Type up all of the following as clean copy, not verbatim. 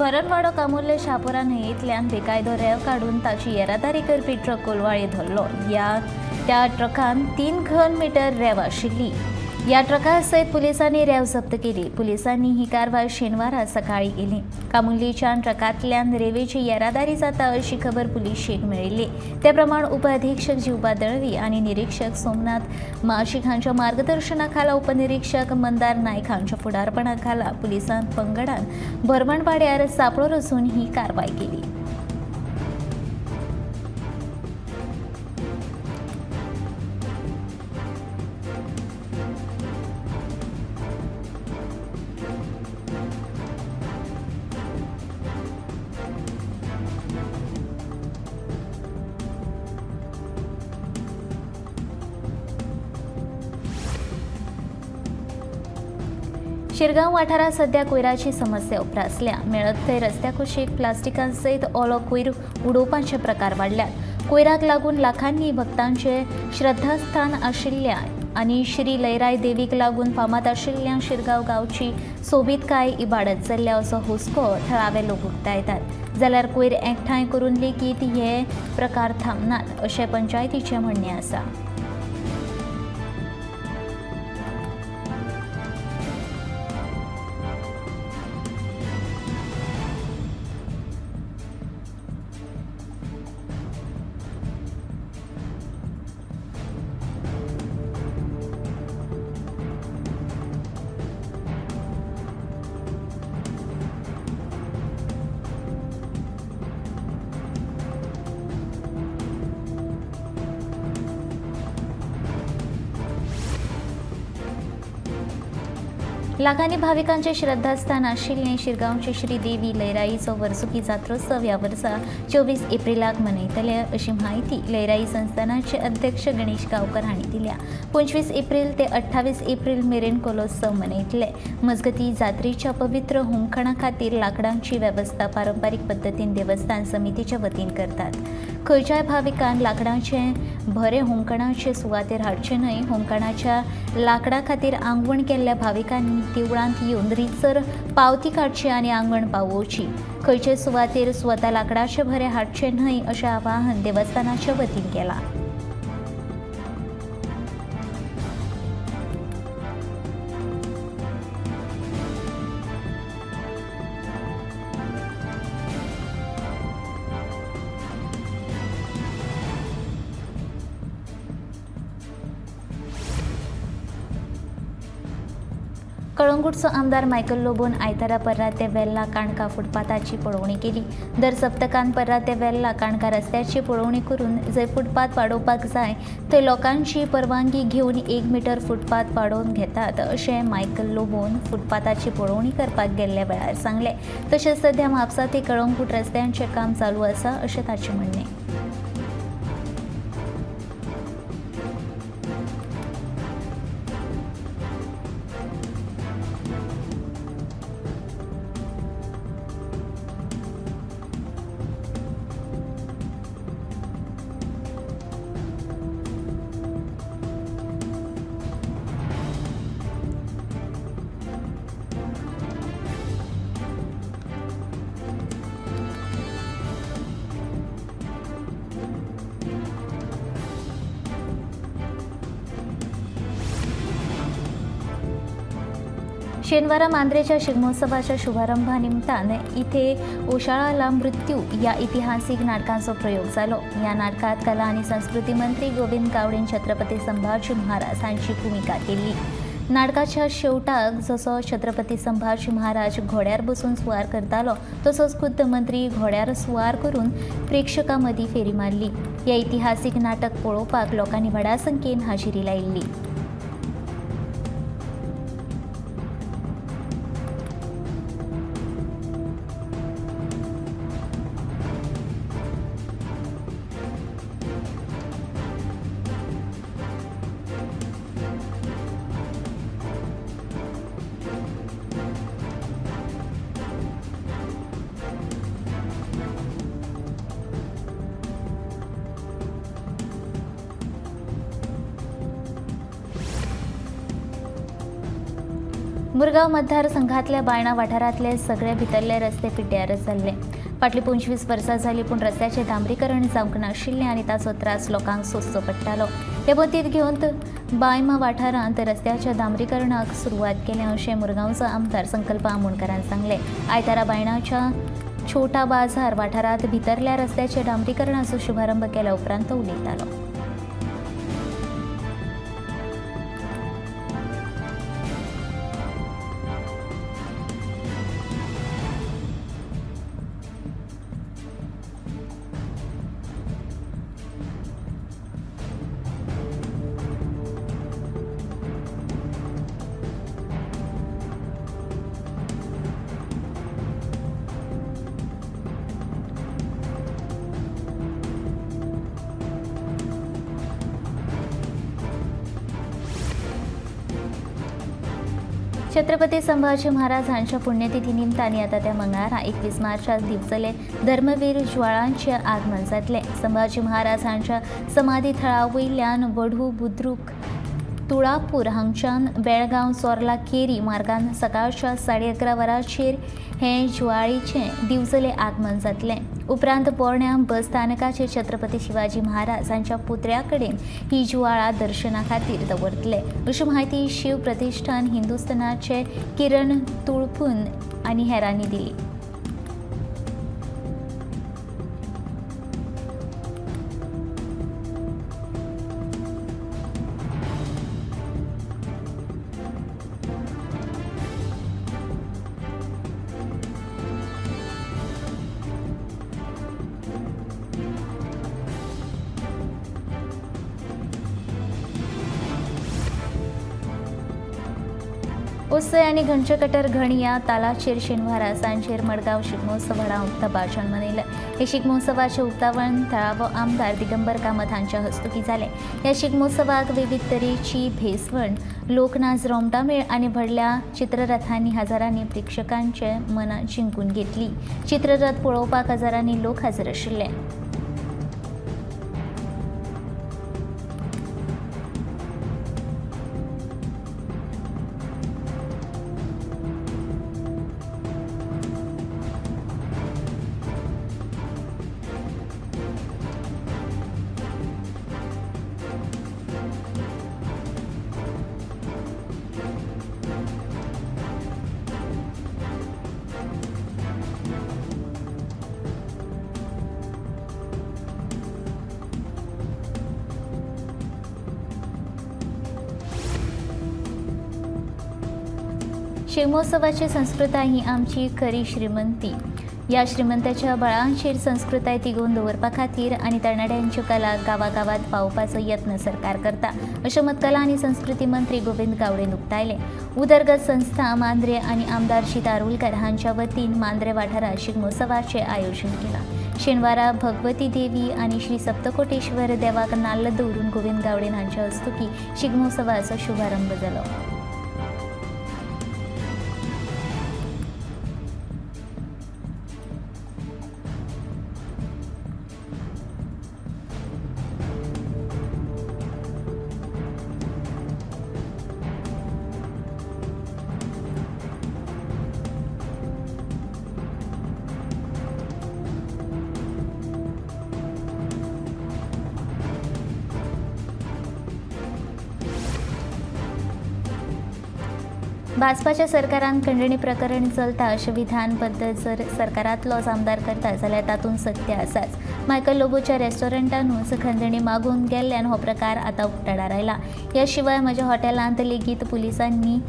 भरणवाडो कामुर्ले शापोरा न्हंयेंतल्यान बेकायदो रेंव काडून ताची येरादारी करपी ट्रक कोलवाळे धरलो. त्या ट्रकान 3 घन मीटर रेंव आशिल्ली. ह्या ट्रका सयत पुलिसांनी रेंव जप्त केली. पुलिसांनी ही कारवाय शेनवारा सकाळी केली. कामुर्लेच्यान ट्रकांतल्यान रेंवेची येरादारी जाता अशी खबर पुलिशेक मेळिल्ली. ते प्रमाण उपअधिक्षक जिवबा दळवी आनी निरीक्षक सोमनाथ माशिक हांच्या मार्गदर्शना खाला उपनिरीक्षक मंदार नायक हांच्या फुडारपणा खाला पुलिसां पंगडान भरवणवाड्यार सापळो रचून ही कारवाय केली. शिरगांव वाठारांत सध्या कोयराची समस्या उप्रासल्या. मेळत थंय रस्त्या कुशीक प्लास्टिकां सयत ओलो कोयर उडोवपाचे प्रकार वाडल्यात. कोयराक लागून लाखांनी भक्तांचे श्रद्धास्थान आशिल्ल्या आनी श्री लयराय देवीक लागून फामाद आशिल्ल्या शिरगांव गांवची सोबीतकाय इबाडत जाल्ल्या असो हुस्को थळावे लोक उक्तायतात. जाल्यार कोयर एकठांय करून लेगीत हे प्रकार थांबनात अशें पंचायतीचें म्हणणें आसा. लाखांनी भाविकांचे श्रद्धास्थान आशिल्लें शिरगांवचे श्री देवी लयराईचो वर्सुकी जात्रोत्सव ह्या वर्सा 24 एप्रिलाक मनयतले अशी म्हायती लयराई संस्थानाचे अध्यक्ष गणेश गांवकर हांणी दिल्या. 25 एप्रिल ते 28 एप्रिल मेरेन कोलोत्सव मनयतले. मजगती जात्रेच्या पवित्र होमखणा खातीर लाकडांची वेवस्था पारंपारीक पद्दतीन देवस्थान समितीच्या वतीन करतात. खंयच्याय भाविकान लाकडांचे भरे होमखणाचे सुवातेर हाडचे न्हय. होमखणाच्या लाकडा खातीर आंगवण केल्ल्या भाविकांनी देवळांत येवन रितसर पावती काडची आनी आंगवण पावोवची. खंयचे सुवातेर स्वता लाकडाचे भरे हाडचे न्हय अशें आवाहन देवस्थानाच्या वतीन केलां. कळंगूटचो आमदार मायकल लोबोन आयतारा पर्रा ते वेल्ला काणका फुटपाथाची पळोवणी केली. दर सप्तकान पर्रा ते वेल्ला काणका रस्त्याची पळोवणी करून जंय फुटपाथ वाडोवपाक जाय थंय लोकांची परवानगी घेवन 1 मीटर फुटपाथ वाडोवन घेतात अशें मायकल लोबोन फुटपाथाची पळोवणी करपाक गेल्ल्या वेळार सांगलें. तशेंच सध्या म्हापसा ते कळंगूट रस्त्यांचें काम चालू आसा अशें ताचें म्हणणें. शेनवारा मांद्रेच्या शिगमोत्सवाच्या शुभारंभानिमतान इथे ओशाळाला मृत्यू या ऐतिहासिक नाटकांचो प्रयोग जालो. या नाटकात कला आणि संस्कृती मंत्री गोविंद गावडेन छत्रपती संभाजी महाराज हांची भूमिका केली. नाटकाच्या शेवटाक जसो छत्रपती संभाजी महाराज घोड्यार बसून सुवार करतालो तसोच खुद्द मंत्री घोड्यार सुवार करून प्रेक्षकां मदीं फेरी मारली. हे ऐतिहासिक नाटक पळोवपाक लोकांनी व्हडा संख्येन हाजेरी लायिल्ली. मुरगांव मतदारसंघातल्या बायणा वाठारांतले सगळे भितरले रस्ते पिड्ड्यार जाल्ले. फाटलीं 25 वर्सां जालीं, पूण रस्त्याचें डांबरीकरण जावंक नाशिल्लें आनी ताचो त्रास लोकांक सोंसचो पडटालो. हे मतींत घेवन बायमा वाठारांत रस्त्याच्या डांबरीकरणाक सुरवात केल्या अशें मुरगांवचो आमदार संकल्प आमोणकारान सांगलें. आयतारा बायणाच्या छोटा बाजार वाठारांत भितरल्या रस्त्याच्या डांबरीकरणाचो शुभारंभ केल्या उपरांत तो उलयतालो. छत्रपती संभाजी महाराज हांच्या पुण्यतिथी निमतान येता त्या मंगळारा 21 मार्चाक दिवचले धर्मवीर ज्वाळांचे आगमन जातलें. संभाजी महाराज हांच्या समाधी थळा वयल्यान वढू बुद्रुक तुळापूर हांगच्यान बेळगांव चोर्ला केरी मार्गान सकाळच्या 11:30 वरांचेर हें ज्वाळीचें दिवचले आगमन जातलें. उपरांत पोरण्या बस स्थानकाचेर छत्रपती शिवाजी महाराज हांच्या पुतळ्या कडेन ही ज्वाळा दर्शना खातीर दवरतले अशी म्हायती शिव प्रतिष्ठान हिंदुस्थानाचे किरण तुळपून आनी हेरांनी दिली. उत्सय आनी घनचकटर घण ह्या तालाचेर शेनवारा सांजेर मडगांव शिगमोत्सव व्हडा उक्तावण मनयलें. हे शिगमोत्सवाचें उक्तावण थळावो आमदार दिगंबर कामत हांच्या हस्तुकीं जालें. ह्या शिगमोत्सवाक विविध तरेची भेसवण, लोकनाच, रोमटामेळ आनी व्हडल्या चित्ररथांनी हजारांनी प्रेक्षकांचे मनां जिंकून घेतली. चित्ररथ पळोवपाक हजारांनी लोक हजर आशिल्ले. शिगमोत्सवाची संस्कृताय ही आमची खरी श्रीमंती. ह्या श्रीमंताच्या बळांचेर संस्कृताय तिगोवन दवरपा खातीर आनी तरणाट्यांच्यो कला गांवागांवांत पावोवपाचो यत्न सरकार करता अशें मत कला आनी संस्कृती मंत्री गोविंद गावडेन उक्तायलें. उदरगत संस्था मांद्रे आनी आमदार सीता आरोलकर हांच्या वतीन मांद्रे वाठारांत शिगमोत्सवाचें आयोजन केलां. शेनवारा भगवती देवी आनी श्री सप्तकोटेश्वर देवाक नाल्ल दवरून गोविंद गावडेन हांच्या हस्तुकीं शिगमोत्सवाचो शुभारंभ जालो. भाजपाच्या सरकारान खंडणी प्रकरण चलता अशें विधान पद्दत जर सरकारांतलोच आमदार करता जाल्यार तातूंत सत्य आसाच. मायकल लोबोच्या रेस्टॉरंटानूच खंडणी मागून गेल्ल्यान हो प्रकार आतां उक्ताडार आयला. ह्या शिवाय म्हज्या हॉटेलांत लेगीत पुलिसांनी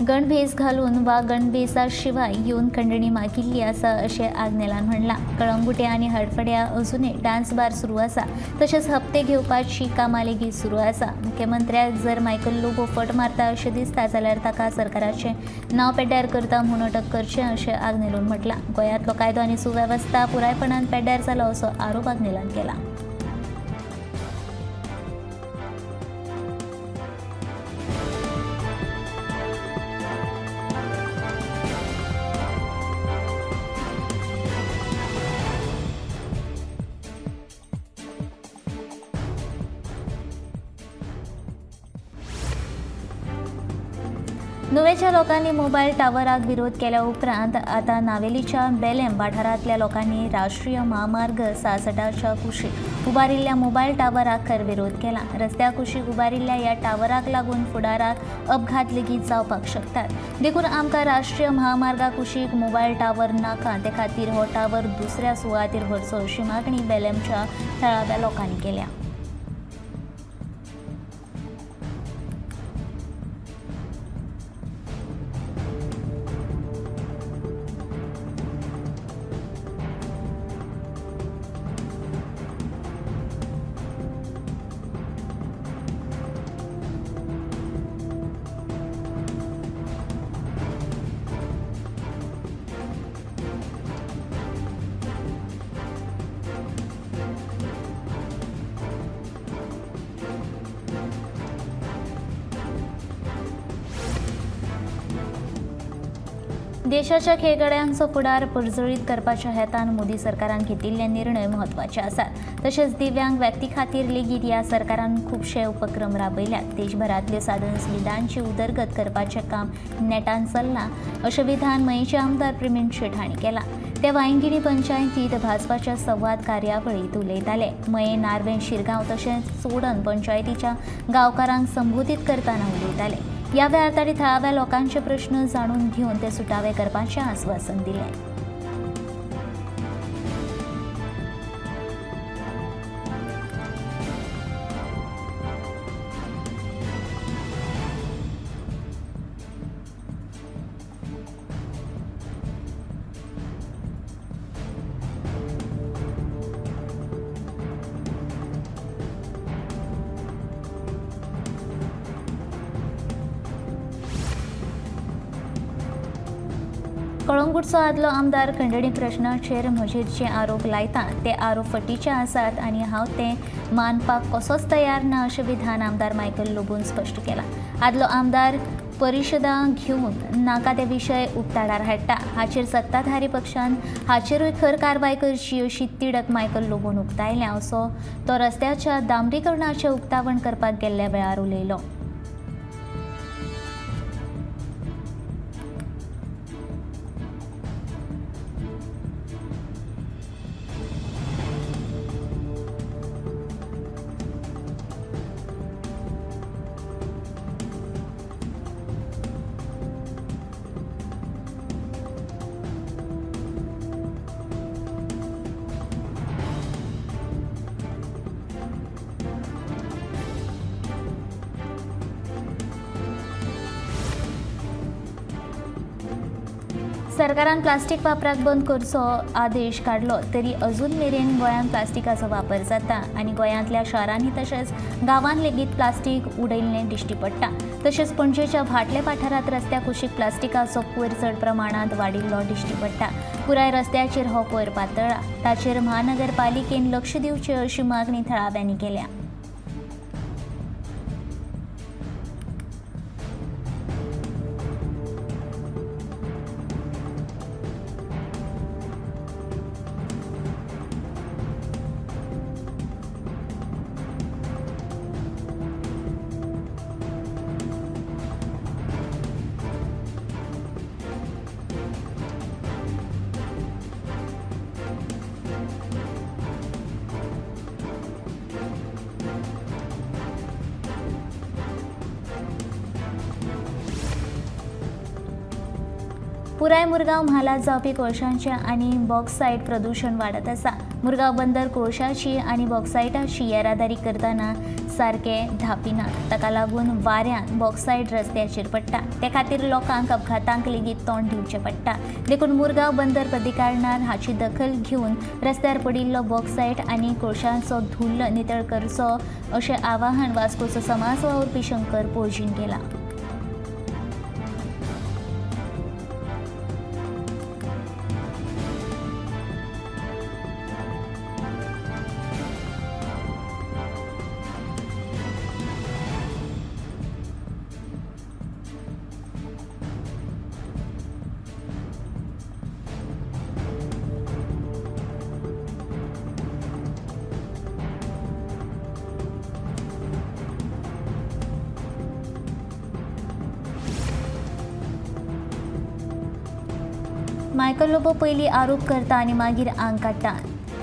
गणभेस घालून वा गणभेसा शिवाय येवन खंडणी मागिल्ली आसा अशें आग्नेलान म्हणलां. कळंगुटे आनी हडफड्या अजुनय डान्स बार सुरू आसा, तशेंच हप्ते घेवपाची कामां लेगीत सुरू आसा. मुख्यमंत्र्याक जर मायकल लोबो फट मारता अशें दिसता जाल्यार ताका सरकाराचें नांव पेड्ड्यार करता म्हूण अटक करचें अशें आग्नेलोन म्हटलां. गोंयांतलो कायदो आनी सुवेवस्था पुरायपणान पेड्ड्यार जालो असो आरोप आग्नेलान केला. नुवेच्या लोकांनी मोबायल टावराक विरोध केल्या उपरांत आतां नावेलीच्या बेलेम वाठारांतल्या लोकांनी राष्ट्रीय म्हामार्ग 66च्या कुशीक उबारिल्ल्या मोबायल टावराक खर विरोध केला. रस्त्या कुशीक उबारिल्ल्या ह्या टावराक लागून फुडाराक अपघात लेगीत जावपाक शकतात. देखून आमकां राष्ट्रीय म्हामार्गा कुशीक मोबायल टावर नाका, ते खातीर हो टावर दुसऱ्या सुवातेर व्हरचो अशी मागणी बेलेमच्या थळाव्या लोकांनी केल्या. देशाच्या खेळगड्यांचो फुडार पर्जळीत करपाच्या हेतान मोदी सरकारान घेतिल्ले निर्णय म्हत्वाचे आसात. तशेंच दिव्यांग व्यक्ती खातीर लेगीत ह्या सरकारान खुबशे उपक्रम राबयल्यात. देशभरांतल्यो साधन सुविधांची उदरगत करपाचें काम नेटान चल्लां अशें विधान मयेंचे आमदार प्रवीण शेट हांणी केलां. ते वायंगिणी पंचायतींत भाजपाच्या संवाद कार्यावळींत उलयताले. मयें, नार्वें, शिरगांव तशेंच चोडण पंचायतीच्या गांवकारांक संबोधीत करतना उलयताले. ह्या वेळार तांणी थळाव्या लोकांचे प्रश्न जाणून घेवन ते सुटावे करपाचें आस्वासन दिलें. कळंगूटचो आदलो आमदार खंडणी प्रश्नाचेर म्हजेर जे आरोप लायता ते आरोप फटीचे आसात आनी हांव ते मानपाक कसोच तयार ना अशें विधान आमदार मायकल लोबोन स्पश्ट केलां. आदलो आमदार परिशदां घेवन नाका ते विशय उक्ताडार हाडटा, हाचेर सत्ताधारी पक्षान हाचेरूय खर कारवाय करची अशी तिडक मायकल लोबोन उक्तायल्या असो तो रस्त्याच्या डांबरीकरणाचें उक्तावण करपाक गेल्ल्या वेळार उलयलो. सरकारान प्लास्टीक वापराक बंद करचो आदेश काडलो तरी अजून मेरेन गोंयांत प्लास्टिकाचो वापर जाता आनी गोंयांतल्या शारांनी तशेंच गांवांत लेगीत प्लास्टीक उडयल्लें दिश्टी पडटा. तशेंच पणजेच्या भाटले वाठारांत रस्त्या कुशीक प्लास्टिकाचो कोयर चड प्रमाणांत वाडिल्लो दिश्टी पडटा. पुराय रस्त्याचेर हो कोयर पातळ्ळा. ताचेर महानगरपालिकेन लक्ष दिवचें अशी मागणी थळाव्यांनी केल्या. पुराय मुरगांव म्हालांत जावपी कोळशांचें आनी बॉक्सायट प्रदूशण वाडत आसा. मुरगांव बंदर कोळशाची आनी बॉक्सायटाची येरादारी करतना सारकें धांपिनात. ताका लागून वाऱ्यान बॉक्सायट रस्त्याचेर पडटा. ते खातीर लोकांक अपघातांक लेगीत तोंड दिवचें पडटा. देखून मुरगांव बंदर प्राधिकरणान हाची दखल घेवन रस्त्यार पडिल्लो बॉक्सायट आनी कोळशांचो धुल्ल नितळ करचो अशें आवाहन वास्कोचो समाज वावुरपी शंकर पोळजीन केलां. मायकल लोबो पयलीं आरोप करता आनी मागीर आंग काडटा.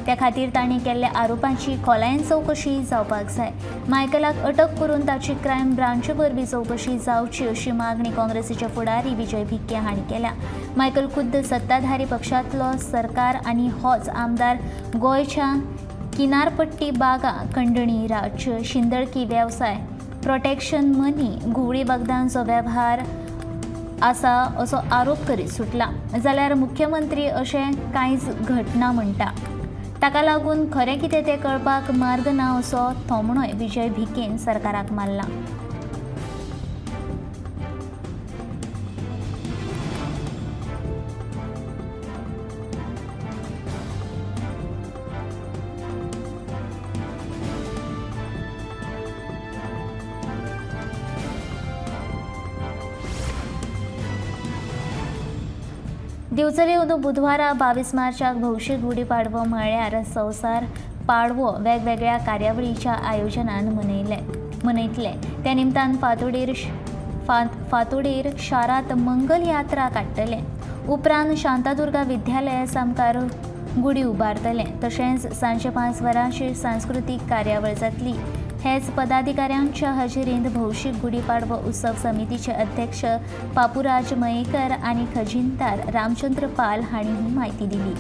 त्या खातीर तांणी केल्ल्या आरोपांची खोलायेन चवकशी जावपाक जाय. मायकलाक अटक करून ताची क्रायम ब्रांचे वरवीं चवकशी जावची अशी मागणी काँग्रेसीचे फुडारी विजय भिक्के हांणी केल्या. मायकल खुद्द सत्ताधारी पक्षांतलो सरकार आनी होच आमदार गोंयच्या किनारपट्टी बागा, खंडणी, राज्य शिंदळकी वेवसाय, प्रोटेक्शन मनी, घुंवळी वखदांचो वेव्हार आसा असो आरोप करीत सुटला. जाल्यार मुख्यमंत्री अशें कांयच घटना म्हणटा. ताका लागून खरें कितें तें कळपाक मार्ग ना असो थोमणोय विजय भिकेन सरकाराक मारला. दिवचले अंदू बुधवारा 22 मार्चाक भौशीक गुडी पाडवो म्हळ्यार संवसार पाडवो वेगवेगळ्या कार्यावळीच्या आयोजनान मनयतले. त्या निमतान फातोडेर शारांत मंगल यात्रा काडटले. उपरांत शांतादुर्गा विद्यालया सामकार गुडी उबारतले. तशेंच सांजे 5 वरांचेर सांस्कृतीक कार्यावळ जातली. हेच पदाधिकाऱ्यांच्या हजेरींत भौशीक गुढीपाडवो उत्सव समितीचे अध्यक्ष पापुराज मयेकर आनी खजिनदार रामचंद्र पाल हांणी ही म्हायती दिली.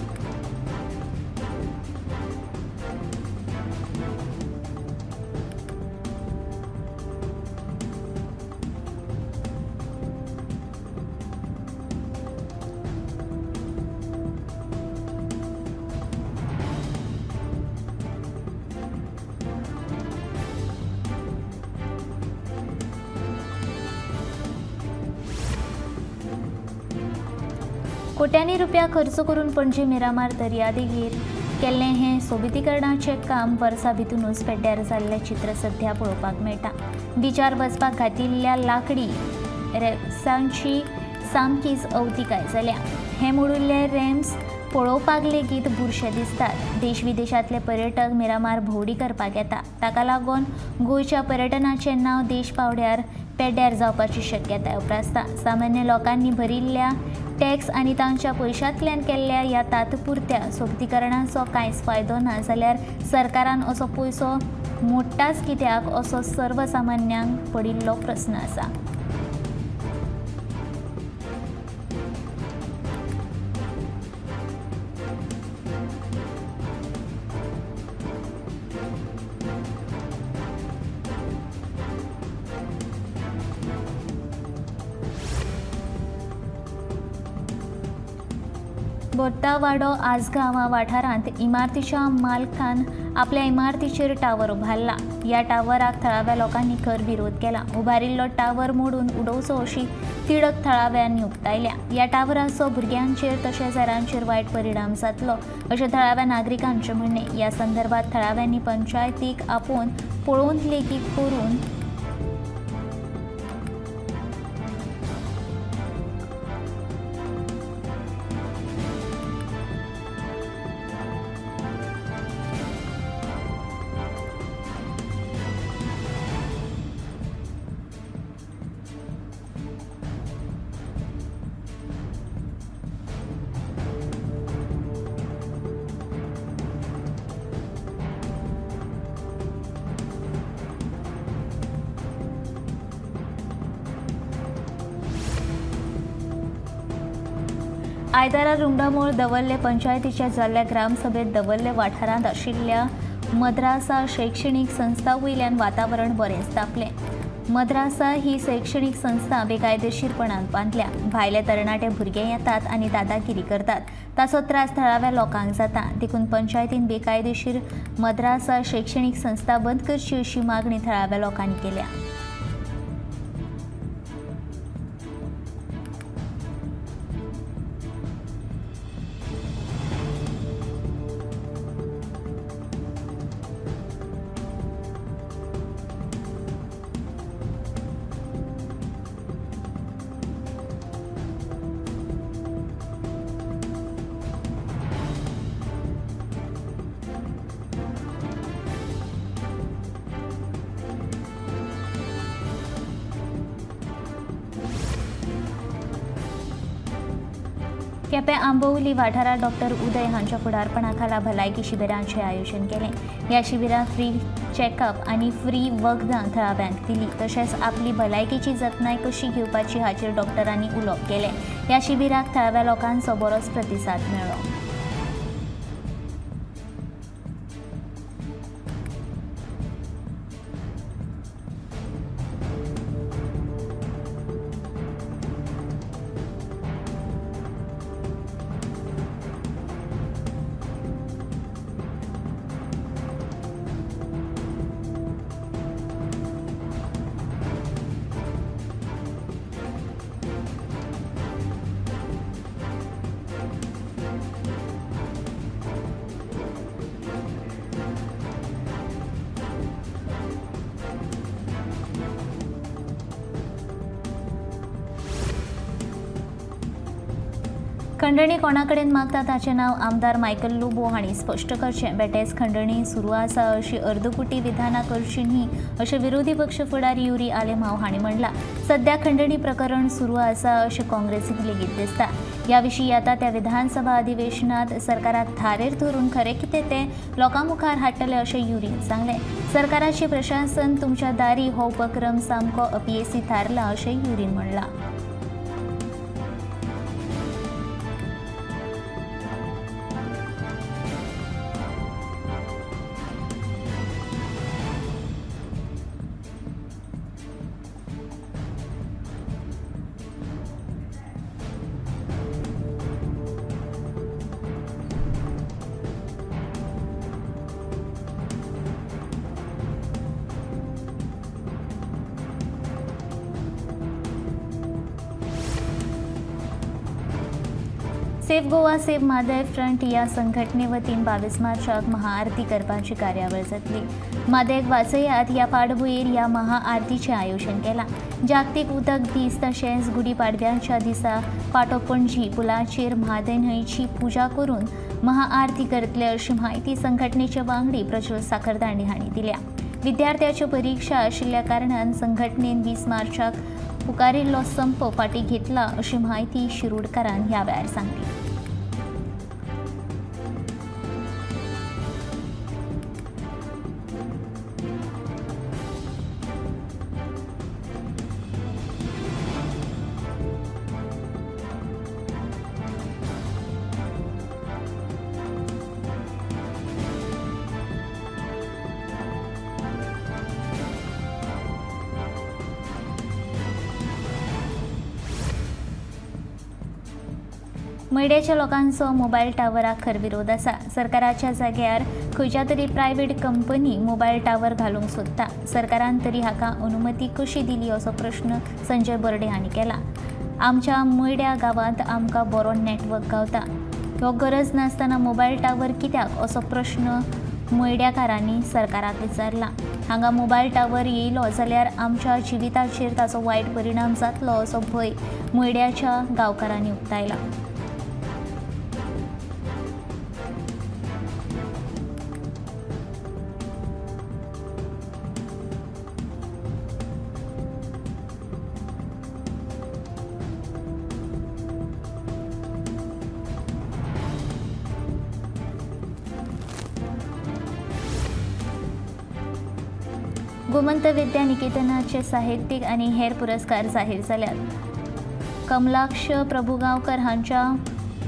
कोट्यांनी रुपया खर्च करून पणजी मिरामार दर्यादेगेर केल्लें हें सोबितीकरणाचें काम वर्सा भितूनच पेड्ड्यार जाल्लें चित्र सध्या पळोवपाक मेळटा. बिचार वचपाक घातिल्ल्या लाकडी रेम्सांची सामकीच अवतिकाय जाल्या. हे मोडिल्ले रेम्स पळोवपाक लेगीत बुरशे दिसतात. देश विदेशांतले पर्यटक मिरामार भोंवडी करपाक येता. ताका लागून गोंयच्या पर्यटनाचें नांव देश पांवड्यार पेड्ड्यार जावपाची शक्यताय उप्रासता. सामान्य लोकांनी भरिल्ल्या टॅक्स आनी तांच्या पयशांतल्यान केल्ल्या ह्या तात्पुरत्या सोबितीकरणाचो कांयच फायदो ना जाल्यार सरकारान असो पयसो मोडटाच कित्याक असो सर्वसामान्यांक पडिल्लो प्रस्न आसा. बोत्तावाडो आजगांव वाठारांत इमारतीच्या मालकान आपल्या इमारतीचेर टावर उबारला. ह्या टावराक थळाव्या लोकांनी खर विरोध केला. उबारिल्लो टावर मोडून उडोवचो अशी तिडक थळाव्यांनी उक्तायल्या. ह्या टावराचो भुरग्यांचेर तशेंच हेरांचेर वायट परिणाम जातलो अशें थळाव्या नागरिकांचें म्हणणें. ह्या संदर्भात थळाव्यांनी पंचायतीक आपोवन पळोवन लेगीत करून आयतारा रुमडामोळ दवर्ले पंचायतीच्या जाल्ल्या ग्रामसभेत दवर्ले वाठारांत आशिल्ल्या मद्रासा शैक्षणीक संस्था वयल्यान वातावरण बरेंच तापलें. मद्रासा ही शैक्षणीक संस्था बेकायदेशीरपणान बांदल्या. भायले तरणाटे भुरगे येतात आनी दादागिरी करतात. ताचो त्रास थळाव्या लोकांक जाता. देखून पंचायतीन बेकायदेशीर मद्रासा शैक्षणीक संस्था बंद करची अशी मागणी थळाव्या लोकांनी केल्या. केपें आंबवली वाठारांत डॉक्टर उदय हांच्या फुडारपणा खाला भलायकी शिबिरांचें आयोजन केलें. ह्या शिबिरांत फ्री चॅकअप आनी फ्री वखदां थळाव्यांक दिली. तशेंच आपली भलायकेची जतनाय कशी घेवपाची हाचेर डॉक्टरांनी उलोवप केलें. ह्या शिबिराक थळाव्या लोकांचो बरोच प्रतिसाद मेळ्ळो. खंडणी कोणाकडेन मागता ताचें नांव आमदार मायकल लोबो हांणी स्पश्ट करचें. बेटेच खंडणी सुरू आसा अशी अर्दकुटी विधानां करची न्ही अशें विरोधी पक्ष फुडारी युरी आलेमाव हांणी म्हणलां. सध्या खंडणी प्रकरण सुरू आसा अशें काँग्रेसीक लेगीत दिसता. ह्या विशीं येता त्या विधानसभा अधिवेशनांत सरकाराक धारेर धरून खरें कितें तें लोकां मुखार हाडटलें अशें युरीन सांगलें. सरकाराचें प्रशासन तुमच्या दारी हो उपक्रम सामको अपियेसी थारला अशें युरीन म्हणलां. Save Goa save Mhadei front ह्या संघटने वतीन 22 मार्चाक महाआरती करपाची कार्यावळ जातली. म्हादयक वाचयात ह्या पाडभुंयेर ह्या महाआरतीचें आयोजन केलां. जागतीक उदक दीस तशेंच गुडी पाडव्याच्या दिसा पाटो पणजी पुलाचेर म्हादय न्हंयची पुजा करून महाआरती करतले अशी म्हायती संघटनेचे वांगडी प्रज्वल साखरदांडे हांणी दिल्या. विद्यार्थ्याच्यो परिक्षा आशिल्ल्या कारणान संघटनेन 20 मार्चाक पुकारिल्लो संप फाटीं घेतला अशी म्हायती शिरोडकारान ह्या वेळार सांगली. मयड्याच्या लोकांचो मोबायल टावराक खर विरोध आसा. सरकाराच्या जाग्यार खंयच्या तरी प्रायव्हेट कंपनी मोबायल टावर घालूंक सोदता. सरकारान तरी हाका अनुमती कशी दिली असो प्रश्न संजय बर्डे हांणी केला. आमच्या मयड्या गांवांत आमकां बरो नेटवर्क गावता, हो गरज नासतना मोबायल टावर कित्याक असो प्रश्न मयड्याकारांनी सरकाराक विचारला. हांगा मोबायल टावर येयलो जाल्यार आमच्या जिविताचेर ताचो वायट परिणाम जातलो असो भंय मयड्याच्या गांवकारांनी उक्तायला. गोमंत विद्या निकेतनाचे साहित्यिक आनी हेर पुरस्कार जाहीर जाल्यात. कमलाक्ष प्रभुगांवकर हांच्या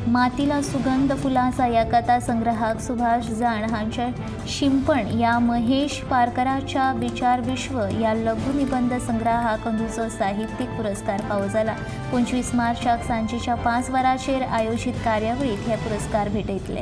मातीला सुगंध फुलांचा ह्या कथा संग्रहाक सुभाष जाण हांच्या शिंपण ह्या महेश पारकराच्या विचार विश्व ह्या लघुनिबंध संग्रहाक अंदूचो साहित्यिक पुरस्कार फावो जाला. 25 मार्चाक सांजेच्या 5 वरांचेर आयोजीत कार्यावळींत हे पुरस्कार भेटयतले.